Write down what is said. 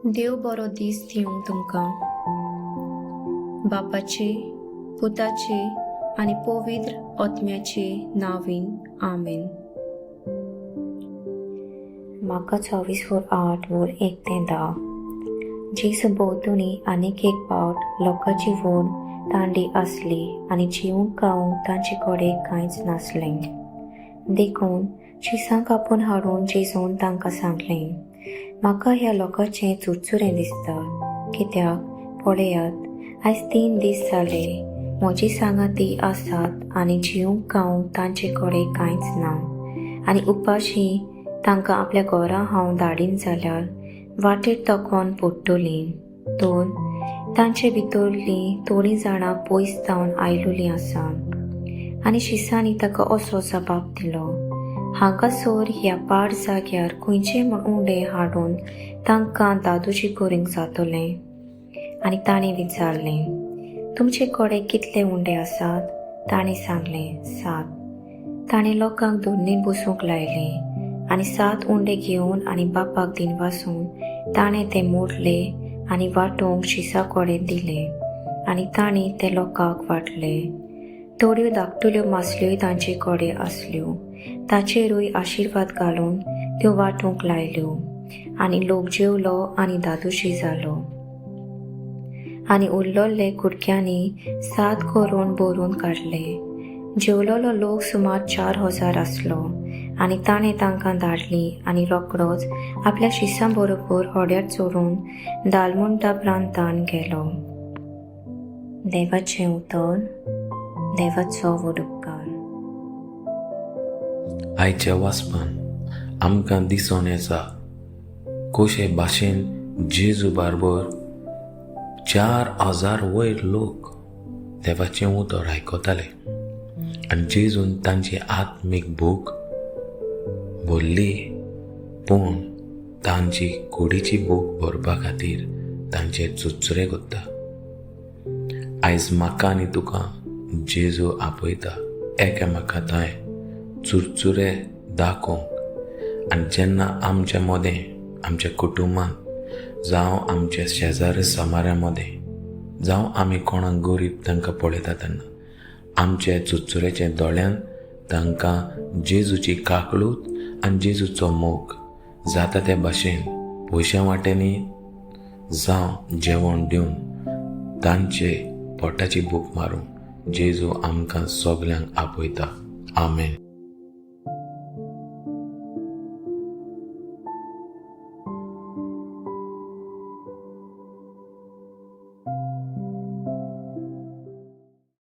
देव बरो दीस दिवं तुमकां. बापाचे, पुताचे आनी पवित्र आत्म्याचे नांवान, आमेन. म्हाका 24 वर 8 वर 1 ते 10. जेजू भोंवतणी आनीक एक पावट लोकांची व्हड तांडी आसली आनी जेवंक खावंक तांचे कडेन कांयच नासलें. देखून शिसांक आपोवन हाडून जेजून तांकां सांगलें, म्हाका ह्या लोकांचें चुरचुरें दिसता, कित्याक पळयात, आयज 3 दीस जाले म्हजी सांगाती आसात आनी जेवंक खावंक तांचे कडेन कांयच ना आनी उपाशी तांकां आपल्या घरा हांव धाडीन जाल्यार वाटेर थकोन पडटलीं. तर तांचे भितरलीं थोडीं जाणां पयस जावन आयलोलीं आसा. आनी शिसांनी ताका असो जबाब दिलो, हांगासर ह्या पाड जाग्यार खंयचे म्हूण उंडे हाडून तांकां दादोशी करूंक जातलें? आनी ताणें विचारलें, तुमचे कडेन कितले उंडे आसात? ताणें सांगलें, 7. ताणें लोकांक धरणीर बसूंक लायलें आनी 7 उंडे घेवन आनी बापाक दिनवासून ताणें ते मोडले आनी वांटूंक शिसा कडेन दिले आनी तांणी ते लोकांक वांटले. थोड्यो धाकटुल्यो मासल्योय तांचे कडेन आसल्यो. ताचेरूय आशिर्वाद घालून त्यो वांटूंक लायल्यो आनी लोक जेवलो आनी दादोशी जालो. आनी उरलोले कुडक्यांनी 7 करून भरून काडले. जेवलोलो लोक सुमार 4000 आसलो आनी ताणें तांकां धाडली आनी रोकडोच आपल्या शिसां बरोबर होड्यार चडून दालमुंटा प्रांतान गेलो. देवाचें उतर. देवाचो व्हड उपकार. आयच्या वाचपान आमकां दिसोन येता कशे भाशेन जेजू बारबर 4000 वयर लोक देवाचें उतर आयकताले आनी जेजून तांची आत्मीक भूक भरली, पूण तांची कुडीची भूक भरपा खातीर तांचे चुचरे कोत्ता. आयज म्हाका आनी तुका जेजू आपयता एकामेका थंय चुरचुरे दाखोवंक. आनी जेन्ना आमच्या मदें, आमच्या कुटुंबांत जावं आमच्या शेजारी समारा मदें जावं आमी कोणाक गरीब तांकां पळयता तेन्ना आमच्या चुरचुऱ्याच्या दोळ्यान तांकां जेजूची काकळूत आनी जेजूचो मोग जाता त्या भाशेन पयशां वांट्यांनी जावं जेवण दिवन तांचे पोटाची भूक मारूंक जेजू आमकां सगल्यांक आपयता. आमेन.